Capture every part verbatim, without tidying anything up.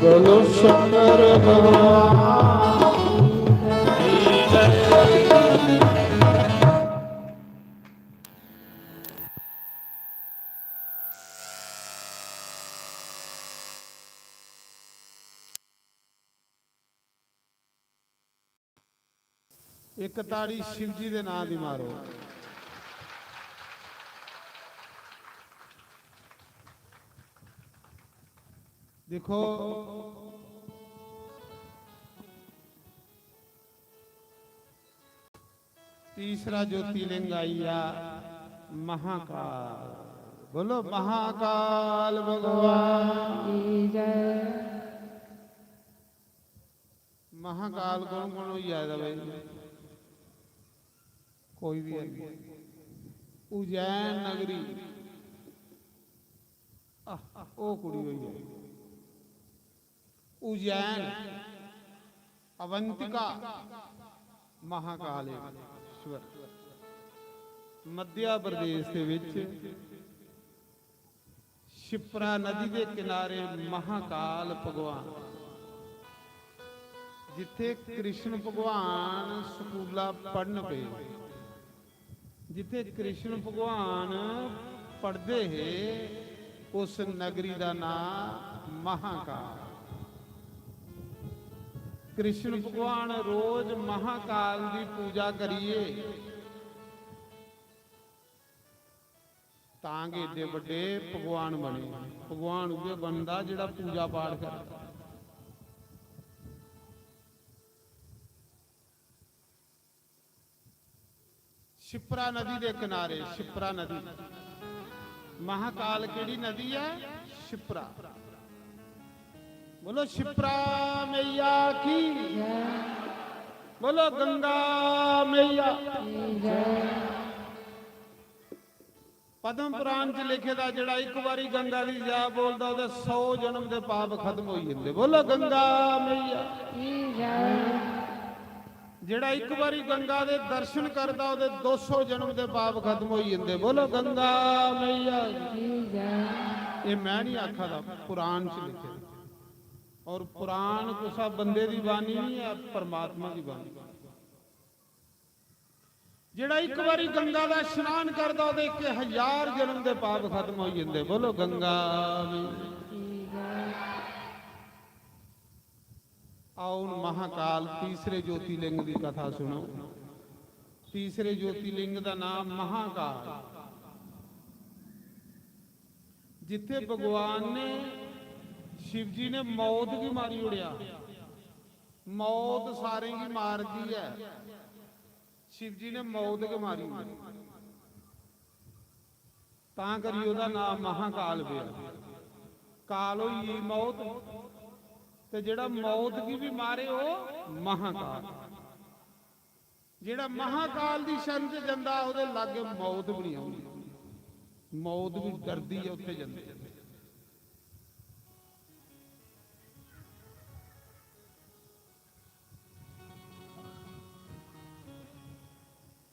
बोलो शंकर भगवान। इक ताड़ी शिव जी दे नां दी मारो। दिक्खो, तीसरा ज्योतिर्लिंग आई गया महाकाल। बोलो महाकाल भगवान की जय। महाकाल कौन कौन होई आए दा भाई? कोई भी है नहीं। उज्जैन नगरी, आह, ओ कुड़ी होई है। उज्जैन, अवंतिका, महाकालेश्वर, मध्य प्रदेश ਦੇ ਵਿੱਚ शिप्रा नदी के किनारे महाकाल भगवान, जिथे कृष्ण भगवान स्कूला पढ़न पे, जिथे कृष्ण भगवान पढ़दे हे, उस नगरी दा नां महाकाल। कृष्ण भगवान रोज महाकाल दी पूजा करिए तां गै एड्डे बड्डे भगवान बने। भगवान उ'ऐ बनदा जेह्ड़ा पूजा पाठ करदा। शिप्रा नदी दे किनारे, शिप्रा नदी। महाकाल केह्ड़ी नदी ऐ? शिप्रा। बोलो शिप्रा मैया की। बोलो गंगा मैया। पद्म पुराण च लिखे दा, जेड़ा इक बारी गंगा दी जय बोलदा, ओदे सौ जन्म दे पाप खत्म होई जंदे। बोलो गंगा मैया। जेड़ा इक बारी गंगा दे दर्शन करदा, ओदे दो सौ जन्म दे पाप खत्म होई जंदे। बोलो गंगा मैया। ये मैं नहीं आखा दा, पुराण च लिखे दा। और पुराण कुसा बंदे दी बाणी नहीं है, परमात्मा दी बाणी। जेड़ा इक बारी गंगा दा स्नान करदा, ओदे इक हजार जन्म दे पाप खत्म हो जंदे। बोलो गंगा मैया। आओ हुण महाकाल तीसरे ज्योतिर्लिंग दी कथा सुनो। तीसरे ज्योतिर्लिंग दा नाम महाकाल, जिथे भगवान ने, शिव जी ने मौत भी मारी उड़िया। मौत सारें गी मारदी ऐ, शिव जी ने मौत गै मारी ओड़ी। तां करी ओह्दा नांऽ महाकाल पेआ। काल होई गेई मौत, ते जेह्ड़ा मौत गी बी मारे ओह् महाकाल। जेह्ड़ा महाकाल दी शरण च जंदा ओह्दे लाग्गै मौत बी निं औंदी, मौत बी डरदी ऐ उत्थै जंदे।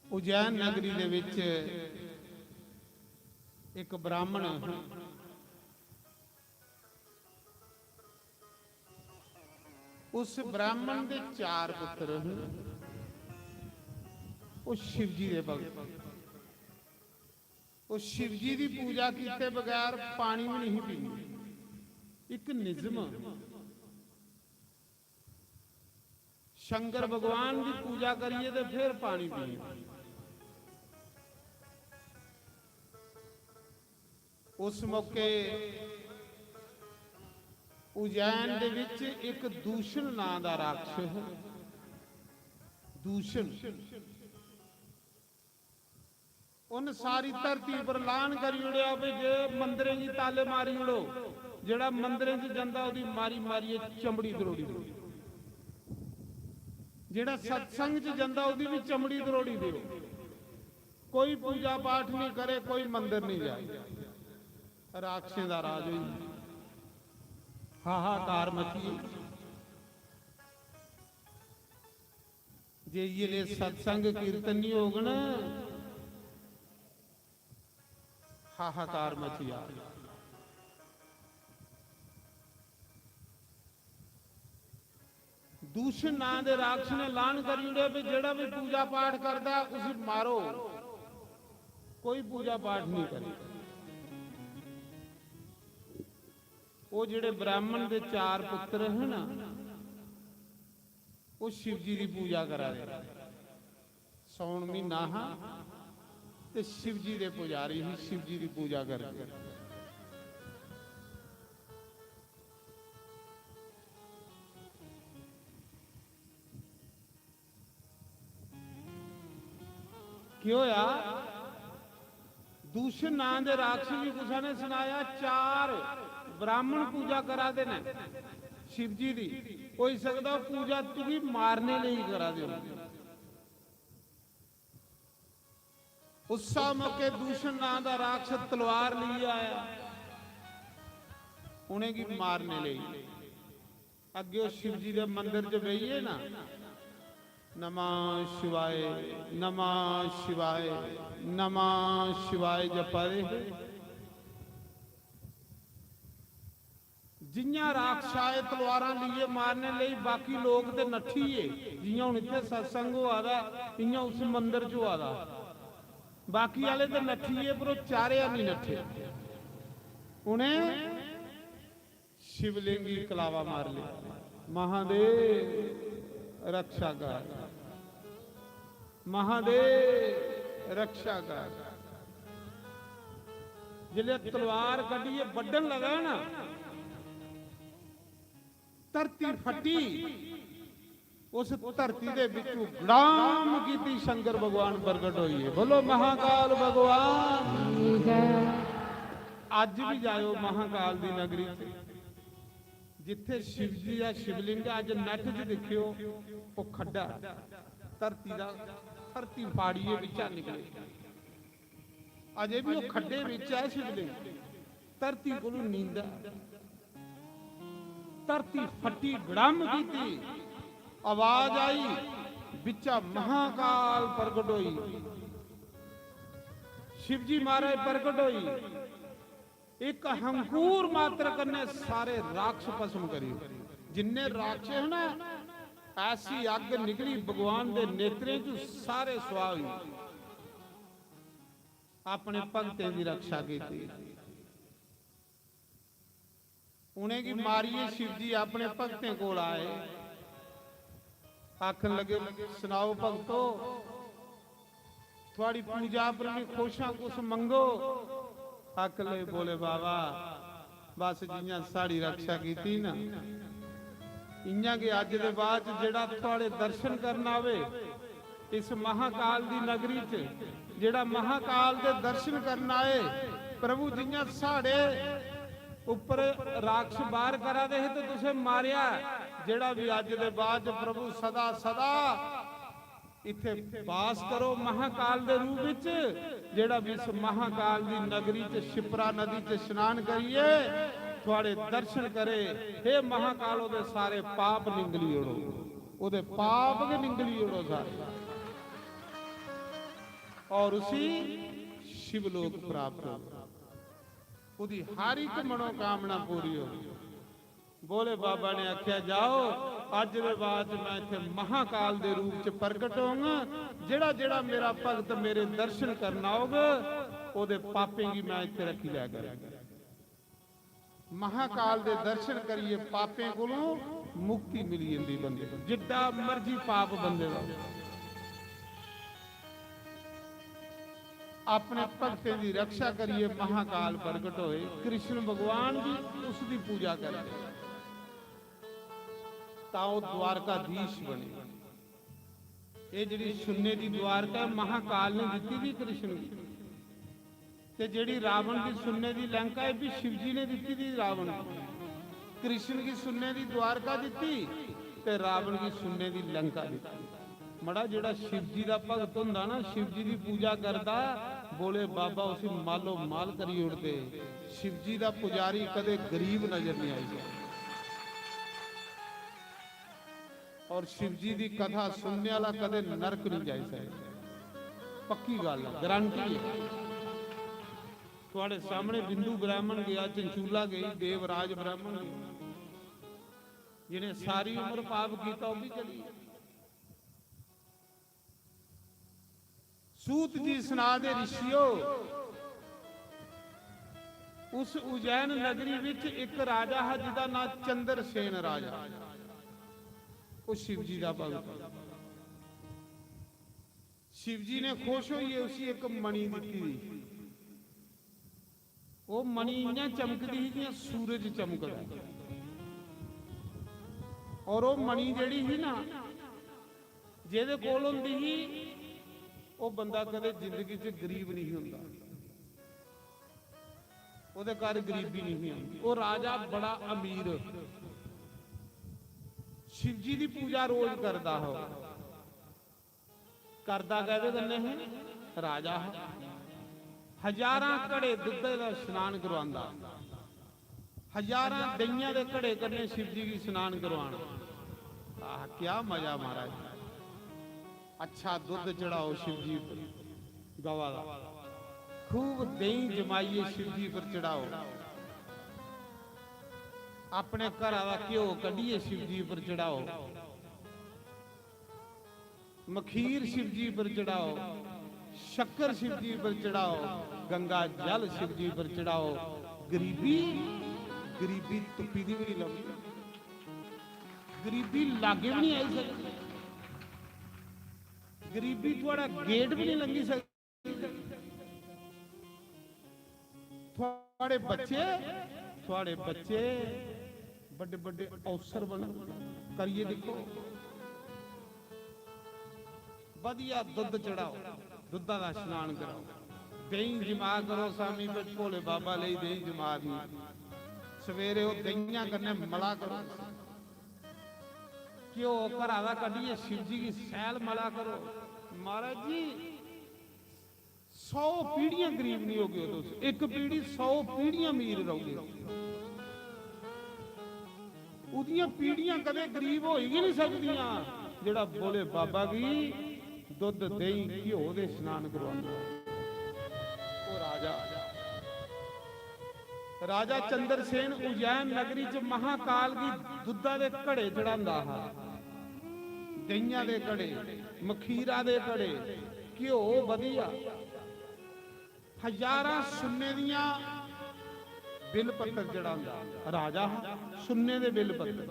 उज्जैन नगरी दे विच इक ब्राह्मण, उस ब्राह्मण दे चार पुत्र हन। ओह् शिवजी दे भगत। ओह् शिवजी दी पूजा कीते बगैर पानी भी नहीं पींदे। इक निजम शंकर भगवान दी पूजा करिए ते फिर पानी पीए। उस मौके उज्जैन दे विच इक दूषण नां दा राक्षस, दूषण, उन सारी धरती पर लान करी ओड़ेआ भी जे मंदरें गी ताले मारी ओड़ो, जेड़ा मंदरें च जंदा ओदी मारी मारियै चमड़ी त्रोड़ी दो, जेड़ा सत्संग च जंदा ओदी भी चमड़ी त्रोड़ी दो, कोई पूजा पाठ नहीं करे, कोई मंदर नहीं जाए। राक्षसें दा राज होई, हाहाकार मची। जे इये सत्संग कीर्तन नहीं होग ना, हाहाकार मची जा। दूषण नां दे राक्षस ने ऐलान करी ओड़ेआ भी जेड़ा भी पूजा पाठ करदा ऐ, उसी मारो। कोई पूजा पाठ नहीं करे। वो जेड़े ब्राह्मण दे चार पुत्र है ना, वो शिव जी दी पूजा करा दे। सौन महीना हा ते शिव जी दे पुजारी ही, शिव जी दी पूजा करदे। केह् होया? दूषण नां दे राक्षस गी कुसै ने सनाया, चार ब्राह्मण पूजा करा दे न शिव जी दी, होई सकदा ओह् पूजा तुगी मारने लेई करा दे होन। उस्सा मौके दूषण नां दा राक्षस तलवार लेइयै आया, उ'नेंगी मारने लेई। अग्गें ओह् शिव जी दे मंदर च बेहियै ना, "नमः शिवाय, नमः शिवाय, नमः शिवाय" जपा दे हे। जियां राक्षस आए तलवारां लेइयै मारने लेई, बाकी लोक ते नट्ठी गे। जियां हुन इत्थै सत्संग होआ दा, इयां उस मंदर च होआ दा। बाकी आह्ले ते नट्ठी गे, पर ओह् चारे हैनी नट्ठे। उ'नें शिवलिंग गी कलावा मार लेआ। महादेव रक्षा कर, महादेव रक्षा कर। जिसलै तलवार कड्ढियै बड्ढन लगा ना, धरती फटी, उस धरती दे बिचू गड़ाम कीती, शंकर भगवान प्रगट होइए। बोलो महाकाल भगवान। अज्ज भी जायो महाकाल दी नगरी च, जित्थे शिव जी दा शिवलिंग ऐ, अज्ज नेट च दिक्खेओ, ओह् खड्डा ऐ, धरती दा, धरती फाड़ियै बिच्चा निकले। अजे भी ओह् खड्डे बिच ऐ शिवलिंग, धरती कोलू नींदा। धरती फट्टी, गड़म कीती, आवाज आई, बिच्चा महाकाल प्रगट होई, शिवजी महाराज प्रगट होई। इक हंकूर मात्र कन्नै सारे राक्षस भस्म करी ओड़े। जिन्ने राक्षस ना, ऐसी अग्ग निकली भगवान दे नेत्रें च, सारे सुआह होई गे। अपने भक्तें दी रक्षा कीती। उ'नेंगी मारियै शिव जी अपने भक्तें कोल आए, आखन लगे, "सनाओ भक्तो, थुआड़ी पूजा पर मैं खुश आं, कुछ मंगो।" आखन लगे, "भोले बाबा, बस जियां साढ़ी रक्षा कीती ना, इयां गै अज्ज दे बाद च जेड़ा थुआड़े दर्शन करन आवे, इस महाकाल दी नगरी च जेड़ा महाकाल दे दर्शन करन आए, प्रभु जियां साढ़े उप्पर राक्षस बार करा दे हे ते तुसें मारेआ, जेड़ा भी अज्ज दे बाद च प्रभु सदा सदा इत्थे बास करो महाकाल दे रूप विच, जेड़ा भी इस महाकाल दी नगरी च शिप्रा नदी च स्नान करिए थुआड़े दर्शन करे, हे महाकाल, ओदे सारे पाप निंगली ओड़ो, ओदे पाप गै निंगली ओड़ो सारे, और उसी शिवलोक प्राप्त हो, ओदी हर एक मनोकामना पूरी हो।" भोले बाबा ने आख्या, "जाओ, अज्ज दे बाद च मैं इत्थे महाकाल दे रूप च प्रगट होंग, जेड़ा जेड़ा मेरा भक्त मेरे दर्शन करन औग, ओदे पापें गी मैं इत्थे रखी लै कर।" महाकाल दे दर्शन करिए पापें कोलों मुक्ति मिली जंदी बंदे नूं, जिड्डा मर्जी पाप बंदे दा। अपने भक्तें दी रक्षा करिए महाकाल प्रगट होए, कृष्ण भगवान भी उसकी पूजा करते, तां ओह द्वारकाधीश बने। ये जेड़ी सुन्ने दी द्वारका ऐ, महाकाल ने दिती दी कृष्ण गी, ते जेड़ी रावण दी सुन्ने दी लंका, ये भी शिव जी ने दिती दी रावण गी। कृष्ण गी सुन्ने दी द्वारका दिती ते रावण गी सुन्ने दी लंका दिती। मड़ा, जेड़ा शिव जी दा भगत हुंदा ना, शिव जी दी पूजा करदा, भोले बाबा उसी मालो माल करी ओड़दे। शिव जी दा पुजारी कदे गरीब नजर नहीं आई सकदा। और शिव जी दी कथा सुनने वाला कदे नरक नहीं जाई सकदा। पक्की गल है, गारंटी है। थुआड़े सामने बिंदु ब्राह्मण गया, चंचूला गई, देवराज ब्राह्मण गया। जिन्हें सारी उम्र पाप कीता, ओह् भी चली। सूत जी सुना दे, ऋषियो, उस उज्जैन नगरी विच इक राजा हा जिदा नां चंद्रसेन राजा। ओह् शिव जी दा भगत। शिव जी ने खुश होइयै उसी इक मणि दित्ती दी। ओह् मणि इ'यां चमकदी ही जि'यां सूरज चमकदा। और ओह् मणि जेह्ड़ी ही ना, जेह्दे कोल होंदी ही, ओह् बंदा कदें जिंदगी च गरीब नहीं होंदा। ओह्दे घर गरीबी नहीं आंदी। ओह् राजा बड़ा अमीर, शिव जी दी पूजा रोज करदा हा। करदा कैह्दे कन्नै हे? राजा हा। हजारां घड़े दुद्धै दा स्नान करवांदा, हजारां देइयां दे घड़े कन्नै शिव जी गी स्नान करवाना। आह, क्या मजा महाराज। अच्छा दुद्ध चढ़ाओ शिव जी पर, गवा दा, खूब देहीं जमाइयै शिव जी पर चढ़ाओ, अपने घरा दा घ्यो कड्ढियै शिव जी पर चढ़ाओ, मखीर शिव जी पर चढ़ाओ, शक्कर शिव जी पर चढ़ाओ, गंगा जल शिव जी पर चढ़ाओ। गरीबी, गरीबी तुप्पी दी भी नहीं लभदी, गरीबी लागे भी नहीं आई सकदी, गरीबी थुआढ़ा गेट भी नहीं लंघी सकदी। थुआढ़े बच्चे, थुआढ़े बच्चे बड्डे बड्डे अफसर बनन। करियै दिक्खो, बधिया दुद्ध चढ़ाओ, दुद्धा दा स्नान कराओ, देहीं जमा करो। स्वामी, भोले बाबा लेई देहीं जमा दी। सवेरे ओह् देहियां कन्नै मला करो, घ्यो घरा दा कड्ढियै शिव जी गी सैल मला करो। महाराज जी, सौ पीढ़ियां गरीब नहीं होगे तुस, इक पीढ़ी, सौ पीढ़ियां अमीर रहोगे। ओह्दियां पीढ़ियां कदें गरीब होई गै नहीं सकदियां, जेह्ड़ा भोले बाबा गी दुद्ध, देहीं, घ्यो दे स्नान करवांदा। ओह् राजा, राजा चंद्रसेन उज्जैन नगरी च महाकाल गी दुद्धा दे घड़े चढ़ांदा हा, देहियां दे घड़े, मखीरा दे घड़े, घ्यो बधिया, हजारां सुन्ने दियां बिल पत्तर चढ़ांदा। राजा हा, सुन्ने दे बिल पत्तर।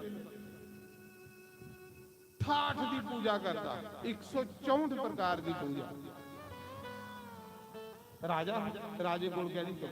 ठाठ दी पूजा करदा, इक सौ चौंठ प्रकार दी पूजा। राजा हा, राजे कोल कैह्दी कमी?